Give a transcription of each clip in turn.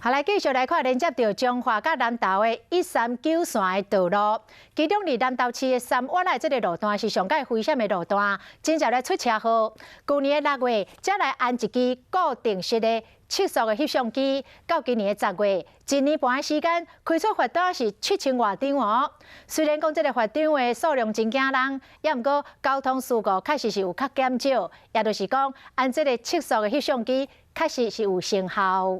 好，來繼續來看連接著彰化佮南投的139線的道路，其中佇南投市的三灣仔這个路段是上蓋危險的路段，真濟咧出車禍。舊年的6月，才來安一支固定式的測速的翕相機，到今年的10月，一年半的時間，開出罰單是7000外張哦。雖然講這个罰單的數量真驚人，也毋過交通事故確實是有較減少，也就是講，安這个測速的翕相機確實是有成效。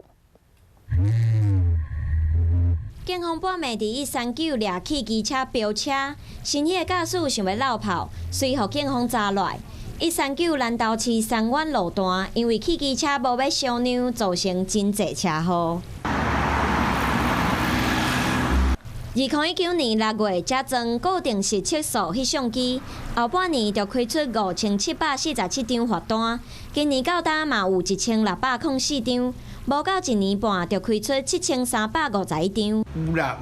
警方半暝佇139掠汽機車飆車，新的駕駛想欲落跑，隨予警方查落來。139南投市三灣路段，因為汽機車無欲相讓，造成真濟車禍。2019年6月，才裝固定式測速翕相機，後半年就開出5747張罰單。今年到今嘛有1604張，無夠一年半就開出7351張。有啦，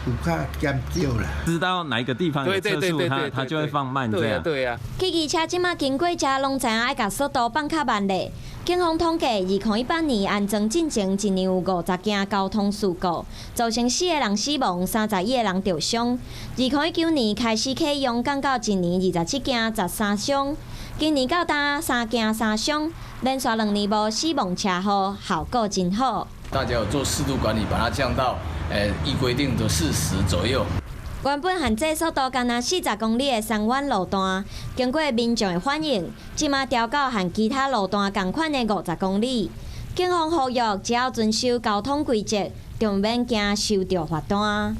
有較減少啦。知道哪一個地方有測速，他就會放慢這樣。對啊。汽機車這馬經過遮攏知影愛共速度放較慢咧。警方統計，2018年安裝進前，一年有50件交通事故，造成四个人死亡，31个人著傷。2019年開始啟用，降到一年27件，13傷。今年到今3件3傷，連續2年無死亡車禍，效果真好。大家有做適度管理，把它降到依規定的40左右。原本限制速度干焦40公里的三灣路段，經過民眾的反應，這馬調到和其他路段仝款的50公里。警方呼籲，只要遵守交通規則，就毋免驚收著罰單。